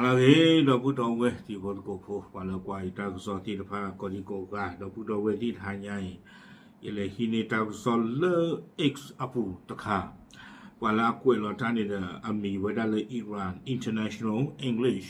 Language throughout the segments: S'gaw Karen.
အဂ့ၤ ဒီပုၢ်ဒီဝဲၢ်တံၤဖိသကိးဖိ ပှၤလၢကွၢ်ယတၢ်ကစီၣ်သ့ၣ်တဖၣ်ကိးဒံကိးဂၤ ဒီပုၢ်ဒီဝဲၢ်သ့ၣ်တဟါညါအံၤ ယလဲၤဟံးန့ၢ်တၢ်ကစီၣ်လၢ X အပူၤတခါ ပှၤလၢအကွဲးလီၤတၢ်န့ၣ်ဒီး အမံၤဝဲဒၣ်လၢ Iran International English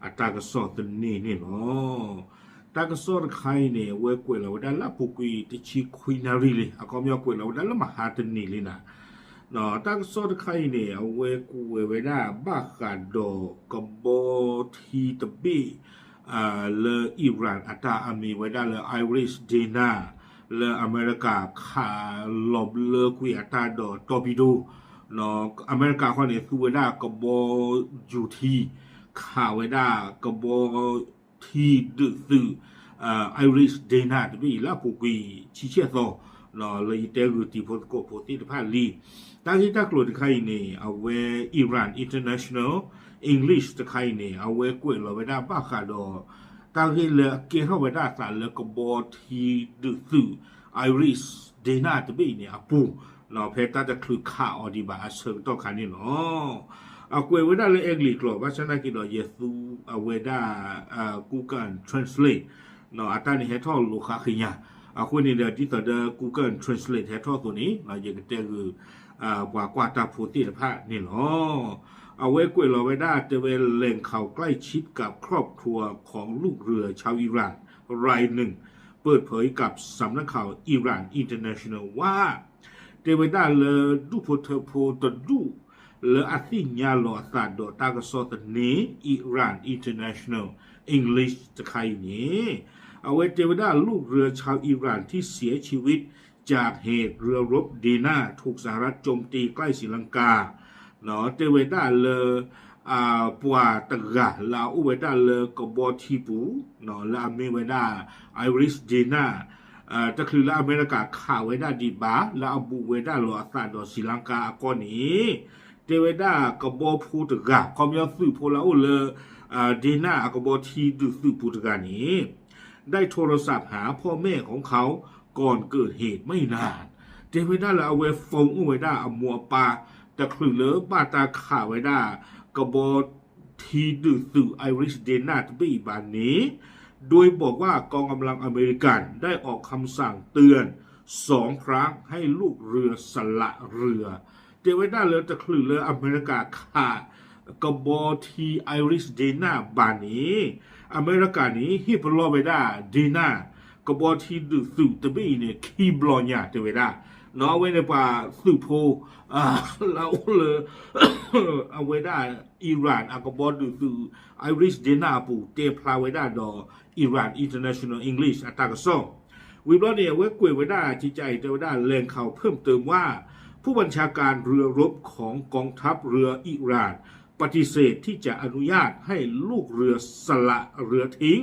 အတၢ်ကစီၣ်သန့န့ၣ်လီၤ. တၢ်ကစီၣ်တခါအံၤန့ၣ် အဝဲကွဲးလီၤဝဲဒၣ်လၢအပူၤကွံာ်တဆံခွံနၣ်ရံၣ်လံ, အခီပညီကွဲးလီၤဝဲဒၣ်လၢမဟါတနံၤလံနၤ တၢ်ကစီၣ်တခါအံၤန့ၣ် အဝဲကွဲးဝဲဒၣ်ဘၣ်ဃးဒီးကဘီထံတဘ့ၣ် လၢ Iran အတၢ်အမံၤဝဲဒၣ်လၢ Iris Dena လၢအမဲရကၤခးလီၤဘျၢကွံာ်အတၢ်ဒီး torpedo အမဲရကၤခီန့ၣ် သူဝဲဒၣ်ကဘီယူၤထံ ခးဝဲဒၣ်ကဘီထံဒုးသုး Iris Dena တဘ့ၣ်အံၤလၢအပူၤကွံာ်ဆံဆဲၣ်သီ လၢယတဲဂုာ်တံၤဖိသကိးဖိသ့ၣ်တဖၣ်လံ. တၢ်ဂ့ၢ်တၢ်ကျိၤတခါအံၤန့ၣ် အဝဲ Iran International English တခါအံၤန့ၣ် အဝဲကွဲးလီၤဝဲဒၣ်ဘၣ်ဃးဒီး တၢ်ဂ့ၢ်လၢအကဲထီၣ်ဝဲဒၣ်အသးလၢကဘီထံဒုးသုး Iris Dena တဘ့ၣ်အံၤန့ၣ်အပူၤ ဖဲတၢ်တချုးခးအီၤဒံးဘၣ်အဆၢကတီၢ်ခါန့ၣ်လီၤ. အကွဲးဝဲဒၣ်လၢအဲကလံးကျိာ် ဘၣ်ဆၣ်သနာ်က့ဒီး ယသူအဝဲဒၣ် Google Translate အတၢ်န့ၣ်ဟဲထီၣ်လိၤဃါဃ့ညါ, အဃိန့ၣ်ဒီး ဒ်သိးဒီး Google Translate ဟဲထီၣ်အသိးန့ၣ် ယကတဲဂုာ် ပှၤကွၢ်တၢ်ဖိသ့ၣ်တဖၣ်န့ၣ်လီၤ. အဝဲကွဲးလီၤဝဲဒၣ်တဲဝဲ แหล่งข่าวใกล้ชิดกับครอบครัวของลูกเรือชาวอิหร่านรายหนึ่งเปิดเผยกับสำนักข่าว Iran International ว่า တဲဝဲဒၣ်လၢဒူၣ်ဖိထၢဖိတဒူၣ် လၢအသ့ၣ်ညါလီၤအသးဒီးတၢ်ကစီၣ်သန့ Iran International English တခါအံၤန့ၣ် အဝဲတဲဝဲဒၣ် ลูกเรือชาวอิหร่านที่เสียชีวิตจากเหตุเรือรบเดน่าถูกสหรัฐโจมตีใกล้ศรีลังกา တဲဝဲဒၣ်လၢ ပှၤတဂၤလၢအအိၣ်ဝဲဒၣ်လၢကဘီထံပူၤ လၢအမ့ၢ်ဝဲဒၣ် Iris Dena တချုးလၢအမဲရကၤခးဝဲဒၣ်ဒံးဘၣ် လၢအဘူးဝဲဒၣ်လီၤအသးဒီးစံလကါအကီၢ်န့ၣ် တဲဝဲဒၣ်ကဘီဖိတဂၤ ခီပညီသုးဖိလၢအအိၣ်လၢ Dena အကဘီထံဒုးသုးပူၤတဂၤန့ၣ် ได้โทรศัพท์หาพ่อแม่ของเขาก่อนเกิดเหตุไม่นาน တဲဝဲဒၣ်လၢအဝဲ phone အိၣ်ဝဲဒၣ်အမိၢ်အပၢ် တချုးလၢဘၣ်တၢ်ခးဝဲဒၣ် ကဘီထံဒုးသုး Iris Dena တဘ့ၣ်အံၤဘၣ်န့ၣ် โดยบอกว่ากองกำลังอเมริกันได้ออกคำสั่งเตือนสองครั้งให้ลูกเรือสละเรือ တဲဝဲဒၣ်လၢတချုးလၢအမဲရကၤခး ကဘီထံ Iris Dena ဘၣ်န့ၣ် အမဲရကၤန့ၣ် ဟ့ၣ်ပလီၢ်ဝဲဒၣ် Dena ကဘီထံဒုးသုးတဘ့ၣ်အံၤန့ၣ် ခံဘျီညါတဲဝဲဒၣ် အဝဲန့ၣ်ပှၤသုးဖိ လၢအအိၣ်လၢ အဝဲဒၣ် Iran အကဘီဒုးသုး Iris Dena အပူၤ တဲဖျါဝဲဒၣ်ဒီး Iran International English အတၢ်ကစီၣ် ဝံၤဘျီန့ၣ် အဝဲကွဲးဝဲဒၣ် ကကအံၤတဲဝဲဒၣ် แหล่งข่าวเพิ่มเติมว่า ผู้บัญชาการเรือรบของกองทัพเรืออิหร่านปฏิเสธที่จะอนุญาตให้ลูกเรือสละเรือทิ้ง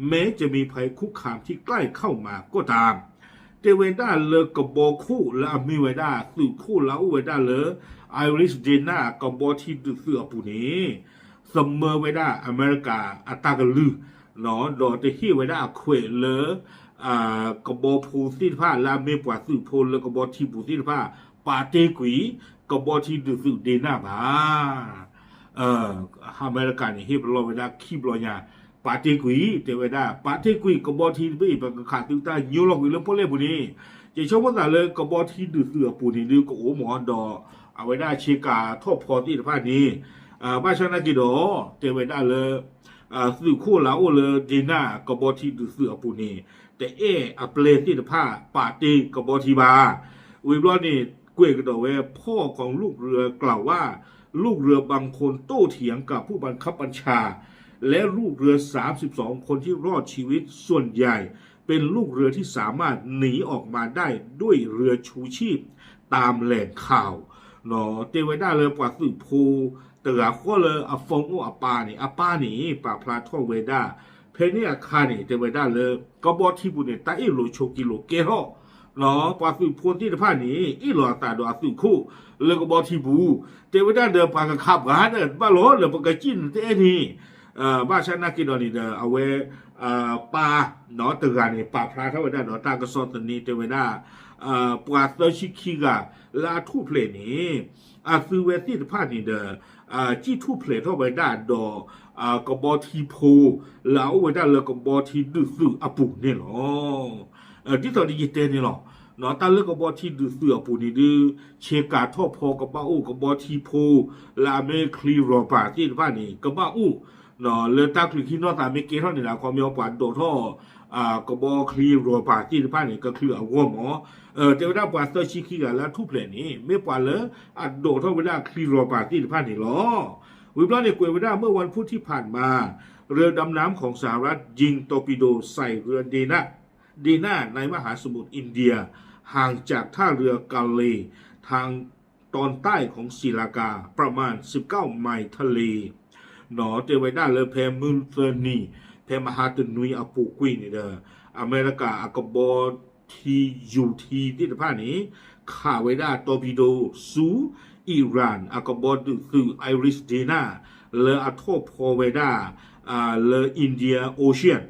แม้จะมีภัยคุกคามที่ใกล้เข้ามาก็ตาม တဲဝဲဒၣ်လၢကဘီခိၣ်လၢအမ့ၢ်ဝဲဒၣ်သုးခိၣ်လၢအအိၣ်ဝဲဒၣ်လၢ Iris Dena ကဘီထံဒုးသုးအပူၤန့ၣ် သမၢဝဲဒၣ်အမဲရကၤအတၢ်ကလုၢ် ဒီးတဟ့ၣ်ဝဲဒၣ်အခွဲးလၢ ကဘီဖိသ့ၣ်တဖၣ်လၢအမ့ၢ်ပှၤသုးဖိလၢကဘီထံပူၤသ့ၣ်တဖၣ် ပာ်တ့ၢ်ကွံာ် ကဘီထံဒုးသုး Dena ဘၣ် အမဲရကၤန့ၣ် ဟ့ၣ်ပလီၢ်ဝဲဒၣ်ခံဘျီညါ ပာ်တ့ၢ်ကွံာ် တဲဝဲဒၣ် ပာ်တ့ၢ်ကွံာ်ကဘီထံတဘ့ၣ်အံၤ ပကခးသုတၢ်ညိလီၤကွံာ်လၢပီၣ်လဲၣ်ပူၤန့ၣ် ယဆိကမိၣ်သးလၢကဘီထံဒုးသုးအပူၤန့ၣ်ဒုးကအိၣ်မးဒီး အဝဲဒၣ်ဆ့ကၤထီၣ်ဖီသ့ၣ်တဖၣ်န့ၣ် ဘၣ်ဆၣ်သနာ်က့ဒီး တဲဝဲဒၣ်လၢ သုးခိၣ်လၢအအိၣ်လၢ Dena ကဘီထံဒုးသုးအပူၤန့ၣ် တအဲၣ်အပျဲၢ်သ့ၣ်တဖၣ် ပာ်တ့ၢ်ကဘီထံဘၣ် ဝံၤဘျီန့ၣ် ကွဲးကဒီးဝဲ พ่อของลูกเรือกล่าวว่า ลูกเรือบางคนโต้เถียงกับผู้บังคับบัญชา และลูกเรือสามสิบสองคนที่รอดชีวิตส่วนใหญ่เป็นลูกเรือที่สามารถหนีออกมาได้ด้วยเรือชูชีพตามแหล่งข่าว တဲဝဲဒၣ်လၢပှၤသုးဖိတဂၤဃီလၢအ phone အိၣ်အပၢ်န့ၣ် အပၢ်န့ၣ် ပာ်ဖျါထီၣ်ဝဲဒၣ် ဖဲန့ၣ်အခါန့ၣ် တဲဝဲဒၣ်လၢ ကဘီထံပူၤန့ၣ် တၢ်အ့ၣ်လိာ်ဆိးက့လိာ်ကဲထီၣ် ပှၤသုးဖိသ့ၣ်တဖၣ်န့ၣ် အ့ၣ်လိာ်အသးဒီးအသုးခိၣ်လၢကဘီထံပူၤ တဲဝဲဒၣ်ဒီးပှၤကခးပှၤဒီးဘၣ်လီၤလၢပကစံၣ်န့ၣ်တအဲၣ်န့ၣ် ဘၣ်ဆၣ်သနာ်က့ဒီးန့ၣ်ဒီး အဝဲ ပၢ်တဂၤန့ၣ် ပာ်ဖျါထီၣ်ဝဲဒၣ်ဒီးတၢ်ကစီၣ်သန့တဲဝဲဒၣ် ပှၤသၢဆံခံဂၤလၢအထူၣ်ဖျဲးန့ၣ် အသုဝဲသ့ၣ်တဖၣ်န့ၣ်ဒီး ကံၣ်ထူၣ်ဖျဲးထီၣ်ဝဲဒၣ်ဒီး ကဘီထံဖိ လၢအအိၣ်ဝဲဒၣ်လၢကဘီထံဒုးသုးအပူၤန့ၣ်လီၤ. ဒ်သိးဒီးယတဲန့ၣ်လီၤ. တၢ်လၢကဘီထံဒုးသုးအပူၤန့ၣ်ဒုး ဆ့ကၤထီၣ်ဖီကဘၣ်အိၣ် ကဘီထံဖိ လၢအမ့ၢ်ချံရီၤပၤသ့ၣ်တဖၣ်န့ၣ် ကဘၣ်အိၣ် လၢတၢ်ချုးခံနီၢ်သးမ့ၢ်ကဲထီၣ်န့ၣ်ဒီး အခီပညီပှၤဒိးထီၣ် ကဘီချံရီၤပၤသ့ၣ်တဖၣ်န့ၣ် ကချုးအဂီၢ်မး. တဲဝဲဒၣ်ပှၤသၢဆံခံဂၤလၢအထူၣ်ဖျဲးန့ၣ် မ့ၢ်ပှၤလၢအဒိးထီၣ်ဝဲဒၣ်ချံရီၤပၤသ့ၣ်တဖၣ်န့ၣ်လီၤ. ဝံၤဘျီန့ၣ်ကွဲးဝဲဒၣ် เมื่อวันพุธที่ผ่านมา เรือดำน้ำของสหรัฐยิง torpedo ใส่เรือ เดน่า ในมหาสมุทรอินเดีย ห่างจากท่าเรือกาเล ทางตอนใต้ของศรีลังกา ประมาณ สิบเก้า ไมล์ทะเล တဲဝဲဒၣ်လၢဖဲမုၢ်သၢနံၤ ဖဲမဟါတနွံအပူၤကွံာ်န့ၣ်ဒီး အမဲရကၤအကဘီထံယူၤထံသ့ၣ်တဖၣ်န့ၣ် ခးဝဲဒၣ် torpedo ဆူ Iran အကဘီဒုးသုး Iris Dena လၢအထီၣ်ဖီဝဲဒၣ် လၢ Indian Ocean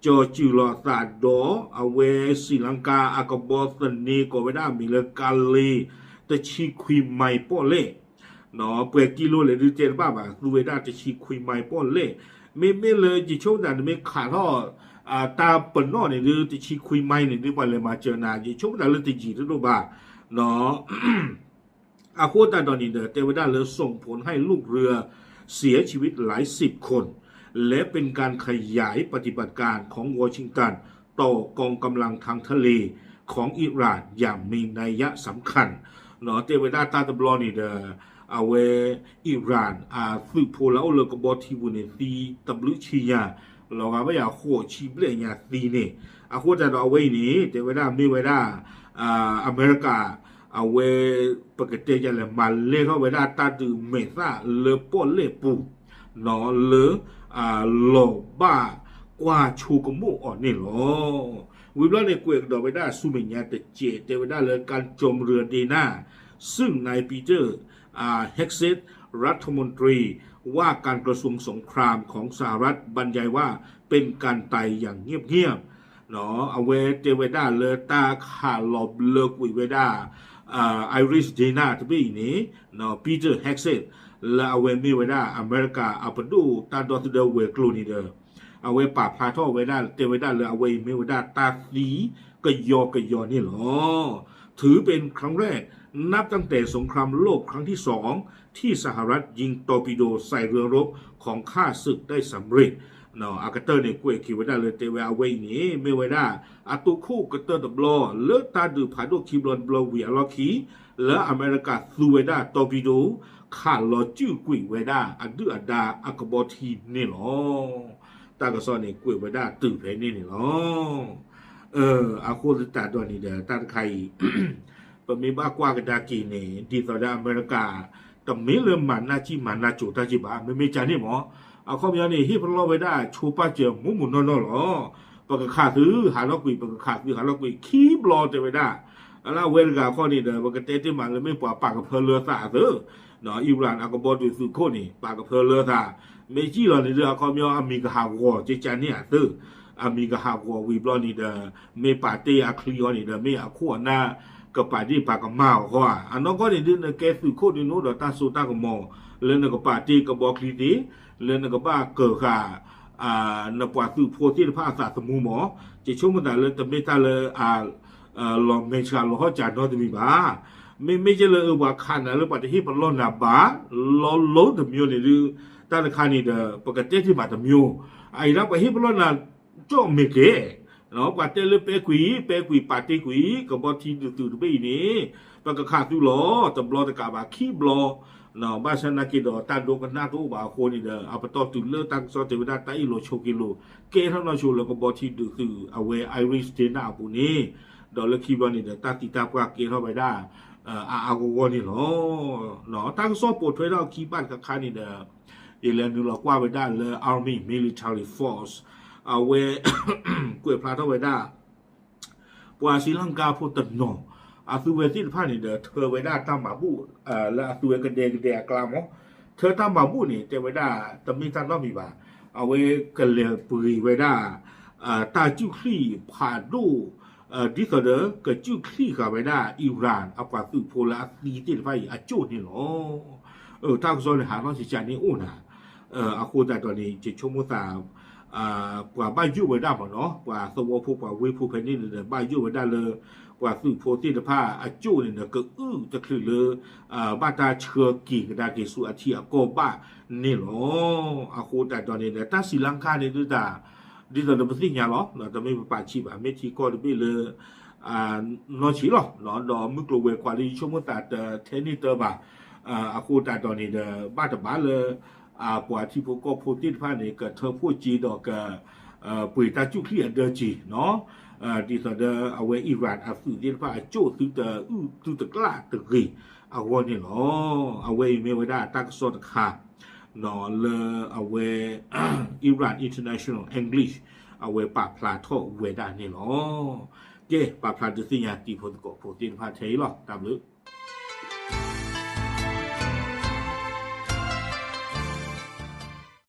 ကၠီၤစုၤလီၤသးဒီး အဝဲ Sri Lanka အကဘီသန့ကိးဝဲဒၣ်အမံၤလၢ ကၤလ့ တဆံခွံမံပီၣ်လဲၣ် ပှဲၤကံလိလဲၣ်ဒုးတဲတဘၣ်ဘၣ် သူဝဲဒၣ်တဆံခွံမံပီၣ်လဲၣ်. မ့မ့ၢ်လၢယဆိကမိၣ်တၢ်နမ့ၢ်ခးထီၣ် တၢ်ပနီၣ်န့ၣ်ဒုး တဆံခွံမံန့ၣ်ဒုး ပှၤလဲၤမၤစၢၤနၤ ယဆိကမိၣ်တၢ်လၢတယံာ်တဒိၣ်ဘၣ် အဃိသတးဒီးန့ၣ်ဒီး တဲဝဲဒၣ်လၢ ส่งผลให้ลูกเรือเสียชีวิตหลายสิบคน และเป็นการขยายปฏิบัติการของวอชิงตันต่อกองกำลังทางทะเลของอิหร่านอย่างมีนัยสำคัญ တဲဝဲဒၣ်တၢ်တဘျီန့ၣ်ဒီး အဝဲ Iran အသုးဖိလၢအအိၣ်လၢကဘီထံပူၤန့ၣ် သံတဘျုးဆံညါ လီၤဂာ်ဘၣ်ယၤဃိးဆံဘျဲၣ်ညါသံန့ၣ် အဃိသတးဒီးအဝဲအံၤန့ၣ် တဲဝဲဒၣ်မ့ၢ်ဝဲဒၣ် အမဲရကၤ အဝဲ ပကတဲယလဲၣ် မၤလဲၢ်ထီၣ်ဝဲဒၣ်တၢ်ဒုးမဲာ်သၣ်လၢပီၣ်လဲၣ်ပူၤ လၢ လီၤဘၣ်ကွၢ်ဆိကမိၣ်အီၤန့ၣ်လီၤ. ဝံၤဘျီန့ၣ် ကွဲးကဒီးဝဲဒၣ်ဆူမဲာ်ညါတစဲး တဲဝဲဒၣ်လၢ การจมเรือ เดน่า ซึ่งนาย ปีเตอร์ Hegseth รัฐมนตรีว่าการกระทรวงสงครามของสหรัฐบรรยายว่าเป็นการตายอย่างเงียบๆ အဝဲတဲဝဲဒၣ်လၢတၢ်ခးလီၤဘျၢကွံာ်ဝဲဒၣ် Iris Dena တဘ့ၣ်အံၤန့ၣ် Peter Hegseth လၢအဝဲမ့ၢ်ဝဲဒၣ်အမဲရကၤအပဒိၣ်တၢ်ဒီသဒၢဝဲၤကျိၤန့ၣ်ဒီး အဝဲပာ်ဖျါထီၣ်ဝဲဒၣ် တဲဝဲဒၣ်လၢအဝဲအံၤမ့ၢ်ဝဲဒၣ်တၢ်သံကယီကယီန့ၣ်လီၤ. ถือเป็นครั้งแรกนับตั้งแต่สงครามโลกครั้งที่สองที่สหรัฐยิง torpedo ใส่เรือรบของข้าศึกได้สำเร็จ အကတၢၢ်န့ၣ် ကွဲးက့ၤဝဲဒၣ်လၢတဲဝဲအဝဲအံၤန့ၣ် မ့ၢ်ဝဲဒၣ် အသုးခိၣ်ကတၢၢ်တဘျီ လၢတၢ်ဒုးဖးဒိၣ်ခံဘျီတဘျီဝံၤအလီၢ်ခံ လၢအမဲရကၤသူဝဲဒၣ် torpedo ခးလီၤစုၣ်ကွံာ်ဝဲဒၣ်အဒုၣ်အဒါအကဘီထံန့ၣ်လီၤ. တၢ်ကစီၣ်န့ၣ် ကွဲးဝဲဒၣ်တုၤဖဲန့ၣ်န့ၣ်လီၤ. အဃိသတးဒီးန့ၣ်ဒီး တၢ်တခါအံၤ ပမ့ၢ်ဘၣ်ကွၢ်ကဒါက့ၤန့ၣ် ဒ်သိးဒီးအမဲရကၤ တမ့ၢ်လၢမၤနၢ်ကံၣ်မၤနၢ်ကိၤတၢ်က့ၤဘၣ် မ့မ့ၢ်ကန့ၣ်မး အခီပညီန့ၣ် ဟ့ၣ်ပလီၢ်ဝဲဒၣ်ဆိပာ်စၢၤမူးမူးနီၢ်နီၢ်လီၤ. ပကခးသုဟးထီၣ်ကွံာ် ပကခးသုဟးထီၣ်ကွံာ် ခံဘျီတဲဝဲဒၣ် အလၢအဝဲတဂၤခီန့ၣ်ဒီး ပကတဲတ့ၢ်မးလၢမ့ၢ်ပှၤပာ်ကဖၢလၢသးအသး Iran အကဘီဒုးသုးခိၣ်န့ၣ် ပာ်ကဖၢလၢသး မ့ၢ်ကံၣ်လီၤန့ၣ်ဒီး အခီပညီအမံၤကဟးဂီၤကကန့ၣ်အသး အမံၤကဟးဂီၤဝံၤဘျီန့ၣ်ဒီး မ့ၢ်ပာ်တ့ၢ်အချံအီၤန့ၣ်ဒီး မ့ၢ်အခိၣ်အနၢ်ကပာ်ဒ့ၣ်ပာ်ကမၣ်အီၤဃီဧါ. အနီၢ်ကီၢ်န့ၣ်ဒုး နကဲသုးခိၣ်ဒုးနအိၣ်ဒီးတၢ်စိတၢ်ကမီၤ လၢနကပာ်တ့ၢ်ကဘီချံသ့ လၢနကဘၣ်ကၢၤဃာ် နပှၤသုးဖိသ့ၣ်တဖၣ်အသးသမူမး ယဆိကမိၣ်သးလၢတမ့ၢ်တၢ်လၢ လီၤမဲာ်ဆှးလီၤဟီၣ်စၢ်နီတမံၤဘၣ်. မ့မ့ၢ်ကဲလၢပှၤခးနၤလၢပှၤတဟ့ၣ်ပလီၢ်နၤဘၣ် လီၤလိတမံၤန့ၣ်ဒုး တၢ်တခါန့ၣ်ဒီး ပကတဲတ့ၢ်မးတမံၤ အအံၤဒၣ်ပှၤဟ့ၣ်ပလီၢ်နၤ ကၠီၣ်မဲာ်ကဲ ပှၤတဲလၢပဲကွံာ် ပဲကွံာ် ပာ်တ့ၢ်ကွံာ် ကဘီထံဒုးသုးတဘ့ၣ်အံၤန့ၣ် ပကခးသုလီၤ တဘျီတကးဘၣ်ခံဘျီ ဘၣ်ဆၣ်နာ်က့ဒီးတၢ်ဒိကနၣ်တအိၣ်ဘၣ်အဃိန့ၣ်ဒီး အပတီၢ်တုၤလၢတၢ်ကစီၣ်တဲဝဲဒၣ်တၢ်အ့ၣ်လိာ်ဆိးက့လိာ် ကဲထီၣ်နီၢ်ဆိလၢကဘီထံဒုးသုးအဝဲ Iris Dena အပူၤန့ၣ် ဒီးလၢခံဘျီန့ၣ်ဒီး တၢ်သံတၢ်ပှၢ်ကဲထီၣ်ဝဲဒၣ် အအါဂီၢ်ဂီၢ်န့ၣ်လီၤ. တၢ်ကစီၣ်ပိာ်ထွဲထီၣ်ခံဘၣ်တခါခါန့ၣ်ဒီး ယလဲၤနုာ်လီၤကွၢ်ဝဲဒၣ်လၢ Army Military Force အဝဲ ကွဲးဖျါထီၣ်ဝဲဒၣ် ပှၤစံလၢ်ကါဖိတနီၤ အသုဝဲသ့ၣ်တဖၣ်န့ၣ်ဒီး ထၢဝဲဒၣ်တၢ်မၤဘူၣ် လၢအသုဝဲကဒဲကဒဲအကျါမး ထၢတၢ်မၤဘူၣ်န့ၣ် တဲဝဲဒၣ်တမ့ၢ်တၢ်နီတမံၤဘၣ်. အဝဲကလဲၤပှ့ၤဝဲဒၣ် တၢ်ကူၣ်ချံၣ်ဖးဒိၣ် ဒ်သိးဒီးကစူၣ်ချံၣ်ဃာ်ဝဲဒၣ် Iran အပှၤသုးဖိလၢအသံသ့ၣ်တဖၣ်အံၤအကၠိၣ်န့ၣ်လီၤ. တၢ်ကစီၣ်န့ၣ်ဟးထီၣ်ကကန့ၣ်အိၣ်နၤ, အဃိသတးဒီးန့ၣ် ယဆိကမိၣ်သး ပှၤဘၣ်ယိၣ်ဝဲဒၣ်မ့ၢ်နီၤ, ပှၤသဝီဖိပှၤဝ့ၢ်ဖိဖဲန့ၣ်န့ၣ်ဒီး ဘၣ်ယိၣ်ဝဲဒၣ်လၢ ပှၤသုးဖိသ့ၣ်တဖၣ်အကၠိၣ်န့ၣ်ဒီး ကအုၣ်တချုးလၢ ဘၣ်တၢ်ဆှၢက့ၤကဒါက့ၤဆူအထံအကီၢ်ဘၣ်န့ၣ်လီၤ. အဃိသတးဒီးန့ၣ်ဒီး တၢ်စံလါကါန့ၣ်ဒုးတၢ် ဒ်သိးဒီးပသ့ၣ်ညါလီၤ, တမ့ၢ်ပပာ်ဆံးဘၣ်, မ့ၢ်ထံကီၢ်တဘ့ၣ်လၢ နီၢ်ဆံးလီၤ, ဒီးမုၢ်ကျိၤဝဲၤကွာ်လၢယဆိကမိၣ်သးတထဲန့ၢ်တၢ်ဘၣ်, အဃိသတးဒီးန့ၣ်ဒီး ဘၣ်တဘၣ်လၢ ပှၤထံဖိကီၢ်ဖိသ့ၣ်တဖၣ်န့ၣ် ကထၢဖှိၣ်က့ဒီးက ပှ့ၤတၢ်စူၣ်ချံၣ်အဒၢက့ၤနီၤ, ဒ်သိးဒီးအဝဲ Iran အသုးသ့ၣ်တဖၣ်အကၠိၣ်သုတအုၣ်သုတကျၣ်တဂ့ၤအဂီၢ်န့ၣ်လီၤ. အဝဲအံၤမ့ၢ်ဝဲဒၣ်တၢ်ကစီၣ်တခါ လၢအဝဲ Iran International English အဝဲပာ်ဖျါထီၣ်ဝဲဒၣ်န့ၣ်လီၤ. ကဲ ပာ်ဖျါဒုးသ့ၣ်ညါတံၤဖိသကိးဖိသ့ၣ်တဖၣ်ထဲအံၤလီၤ. တၢ်ဘျုး